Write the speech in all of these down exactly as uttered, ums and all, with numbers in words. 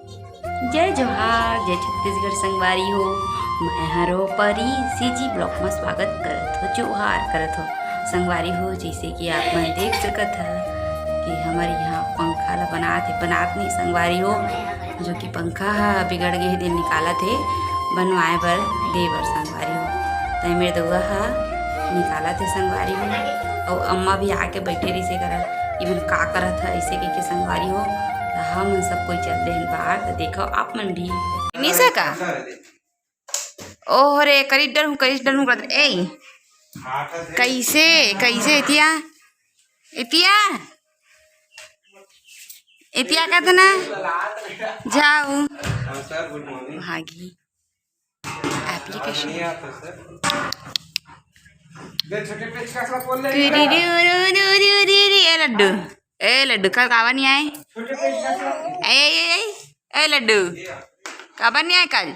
जय जोहार, जय छत्तीसगढ़ संगवारी हो। मैं हरो परी CG vlog में स्वागत करत हो, जोहार करत हो संगवारी हो। जैसे कि आप मन देख सकत ह कि हमर यहाँ पंखा ला बनात हे, बनात नहीं संगवारी हो, जो कि पंखा ह बिगड़ गे हे, तेन निकालत हे बनवाए बर, दे बर संगवारी हो। त ए मेर दउआ ह निकालत हे संगवारी हो, अउ अम्मा भी आके बैठे रहिसे करा, इमन का करत ह ऐसे कहिके संगवारी हो। त हमन सब कोई चल देहन बाहर, त देखो आप मन भी। निशा का? ओहो रे, करिस डरहूँ, करिस डरहूँ करत। ए, कैसे, कैसे एतिया? एतिया? एतिया कहत ना? जाओ। हाँ सर, गुड मॉर्निंग। भागी। एप्लीकेशन। नहीं आता सर। दे छोटे पेचकस ला खोल ले। ए लड्डू, ए लड्डू, कल काबर नहीं आए? छोटे पेचकस ला। ए, ए, ए, ए लड्डू, काबर नहीं आए कल?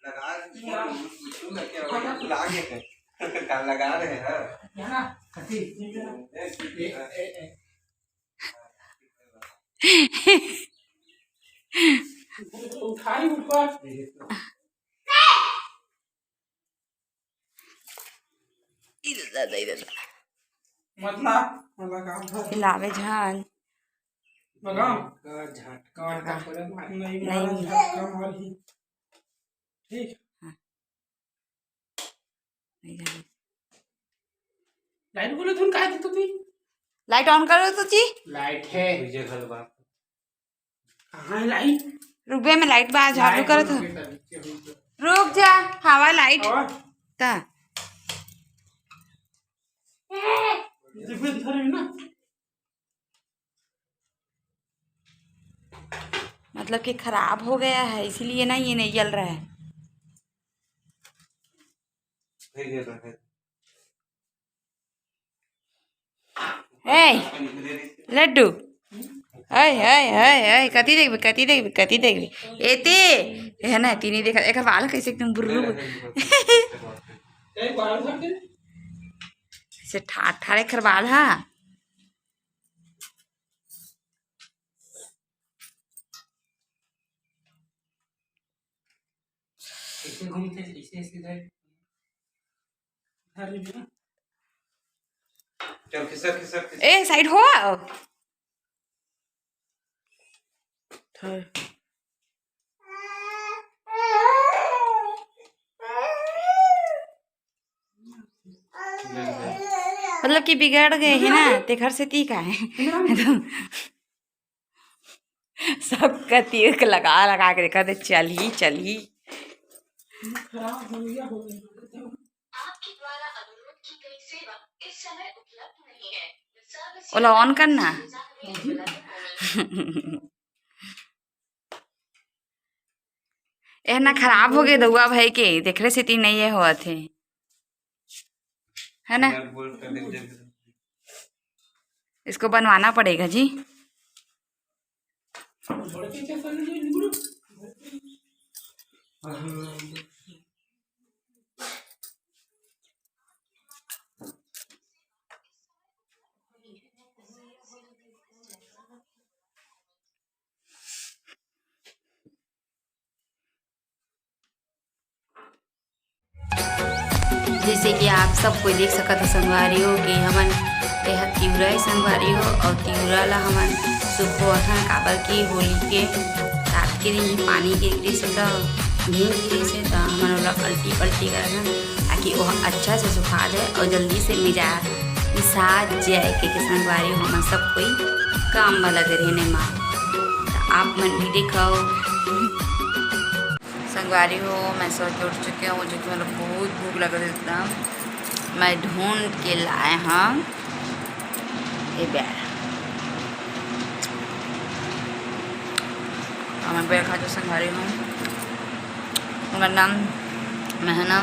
लगा रहे हैं। लगा रहे हैं, हाँ। उठाई ऊपर। इधर दादा, इधर। मतलब, लगा। हिलावे झन। लगा। का झटका वटका लगा। नहीं, नहीं मारा, नहीं। झटका मार ही। ठीक। हाँ। नहीं जाने। लाइट बोले तुम काय थे तू भी? लाइट ऑन करो तो जी। लाइट है। तुझे घर बात। कहाँ है लाइट? रुक बे, मैं लाइट बाहर झाड़ू करत हूँ। रुक जा, हवा लाइट। हवा? ता। देखो इधर है ना। मतलब कि खराब हो गया है, इसीलिए ना ये नहीं जल रहा है। ए, लड्डू। ए, ए, ए, ए, कति देखबे, कति देखबे, कति देखबे? एते, है ना, तीनी देखा, एकर बाल कैसे एकदम बुर्रू। से ठाड़, ठाड़ एकर बाल हा। ऐसे घूमते, ऐसे, ऐसे जाए। धर लेबे ना। चल, खिसक, खिसक, खिसक। ए, साइड हो। ठहर। मतलब कि बिगड़ गए है ना, तेखर सेती का है। सब कति लगा लगा के देखा थे, चली, चली। खराब हो गया, हो गया। आपके द्वारा अनुरोध की गई सेवा इस समय उपलब्ध नहीं है। Service ओला on करना। एह ना खराब हो गए दउआ भाई के, तेखरे सेती नहीं ये होवत हे, है ना? इसको बनवाना पड़ेगा जी। जैसे कि आप सब कोई देख सकत हो संगवारी हो कि हमन एह तिवरा है संगवारी हो, और तिवरा ला हमन सुखोथन, काबर कि होली के रात के दिन ही पानी गिर गिरिस हे, त भींग गिरिस हे, त हमन ओला पलटी पलटी करथन, ताकि ओह अच्छा से सुखा जाए और जल्दी से मिजा, मिसा जाए, के, के संगवारी हो, हमन सब कोई काम में लगे रहने मा। त आप मन भी देखो। संगवारी हो, मैं सो के उठ चुके हूँ, जो कि मतलब बहुत भूख लग रही एकदम। मैं ढूंढ के लाए हम ये बैग। और मैं बैग खा जो संगवारी हूँ, वरना मैं है ना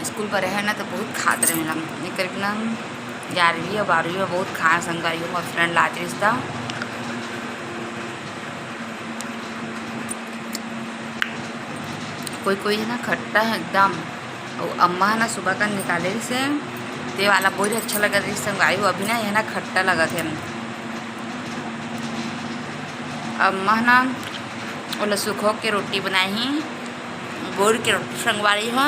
स्कूल पर रहे ना तो बहुत खात रहे ना, ये करीब ना ग्यारहवीं या बारहवीं में बहुत खाए संगवारी हूँ, और फ्रेंड लाती रिश्ता कोई कोई है ना खट्टा है एकदम। अउ अम्मा है ना सुबह का निकाले से ते वाला बहुत अच्छा लगा रही संगवारी हो। अभी ना ये ना खट्टा लगा थे। अम्मा ह ना ओला सुखो के रोटी बनाही, गुड़ के रोटी संगवारी हो।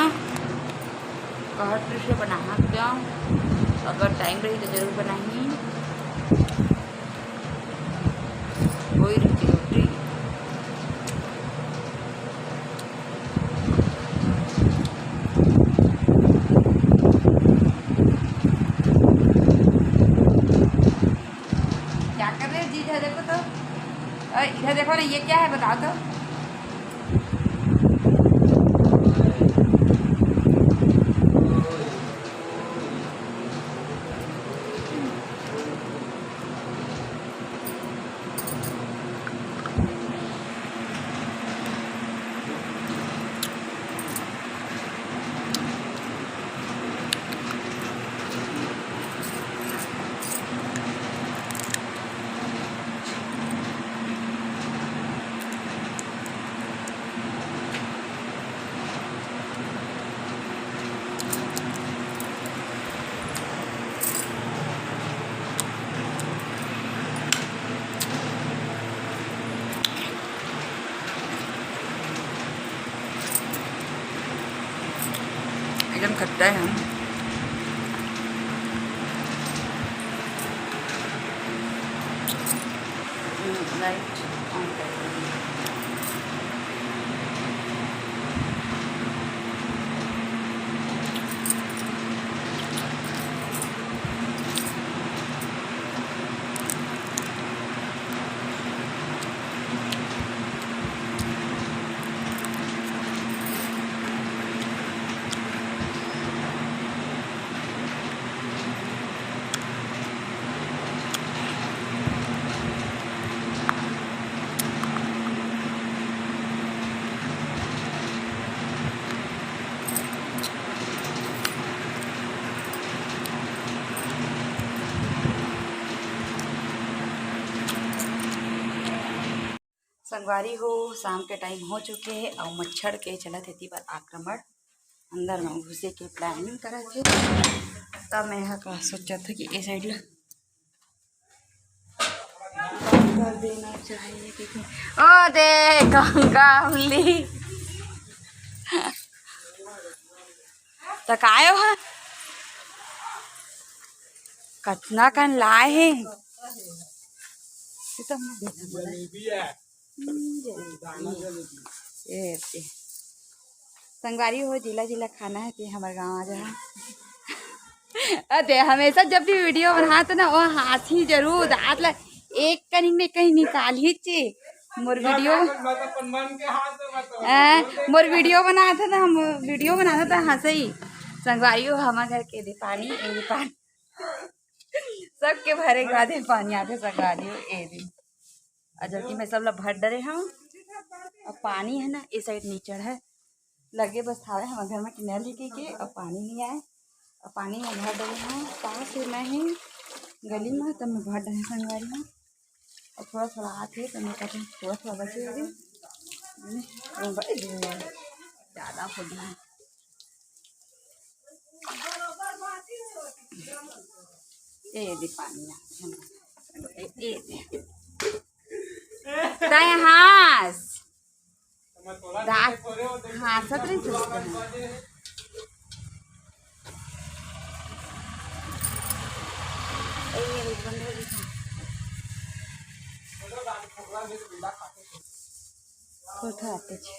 कहत रहिसे बनाहा क्या, अगर टाइम रही तो जरूर बनाही। वही रहिथे रोटी। क्या कर रहे हो जी? इधर देखो तो, अरे इधर देखो ना, ये क्या है बताओ तो। एकदम खट्टा है। हम्म, लाइट ऑन कर दूँगी। संगवारी हो, शाम के टाइम हो चुके हे अउ मच्छर के चलत हे एती बर आक्रमण, अंदर में घुसे के प्लानिंग करत हे। तब मैं ह का सोचत हूँ कि ए साइड ला बंद कर देना चाहिए, क्योंकि ओ दे गंगा उली त काय हो कतना कन लाए हे। ये तो हमने देखा बोला। हम्म, जलेबी। ये दे। संगवारी हो, जिला जिला खाना है ते हमर गाँव आ जा। अरे हमेशा जब भी वीडियो बनात ना वो हाथी जरूर दांत ला एक कनिक में कहीं निकाल ही चे। मोर वीडियो, ए, मोर वीडियो बनात ना, हम वीडियो बनात ना हंसई। संगवारी हो, हमर घर के दे पानी, ए दे पानी। सबके भरे के बाद ही पानी आथे संगवारी हो, ए दिन। अउ जबकि मैं सब ला भर डरे हूँ। अब पानी है ना, ए साइड नीचड़ है, लगे बस हावे हमर घर में कि नल ही के, के अब पानी नहीं आए। अब पानी में भर डरे हूँ, पास ही में ही गली में, तब मैं भर डरे संगवारी हूँ। अब थोड़ा थोड़ा आथे, तो मैं कहते हैं थोड़ा थोड़ा बचे हुए। ज़्यादा हो गया। ए दे पानी आ, ए, ए दे। तय हाँस। दांत हाँसत रही थी। ए, ये बंद हो गई। कोठा आते छे।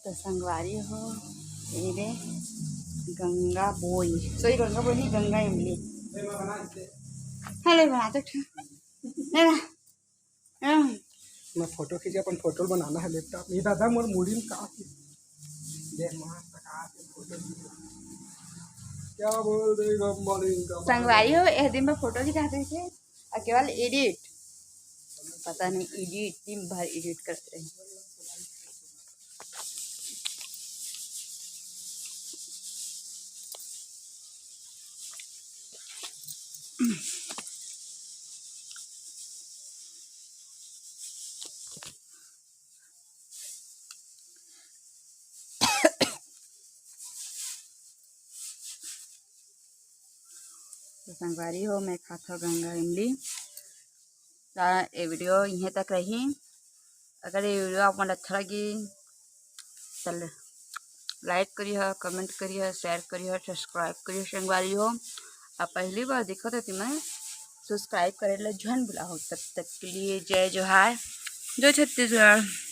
तो संगवारी हो, ये रे गंगा बोई, सॉरी, गंगा बोई नहीं, गंगा इमली। हेलो, बना तो ठीक। नहीं ना। हम्म। मैं फोटो खींच के अपन फोटो बनाना है लैपटॉप में। ये दादा मोर मुड़ी में का है? देख मार सका के फोटो खींच। क्या बोल दे गम वाली इनका। संगवारी हो, एक दिन में फोटो दिखाते थे। अउ केवल एडिट, पता नहीं एडिट, दिन भर एडिट करत रहे। संगवारी हो, मैं खाथव गंगा इमली। त ये वीडियो इहें तक रही। अगर ये वीडियो आप मन अच्छा लगी त लाइक करिहा, कमेंट करिहा, शेयर करिहा, सब्सक्राइब करिहा संगवारी हो। आप पहली बार देखत हो त मैं सब्सक्राइब करे ला झन भुलाहू। तब तक के लिए जय जोहार, जय छत्तीसगढ़।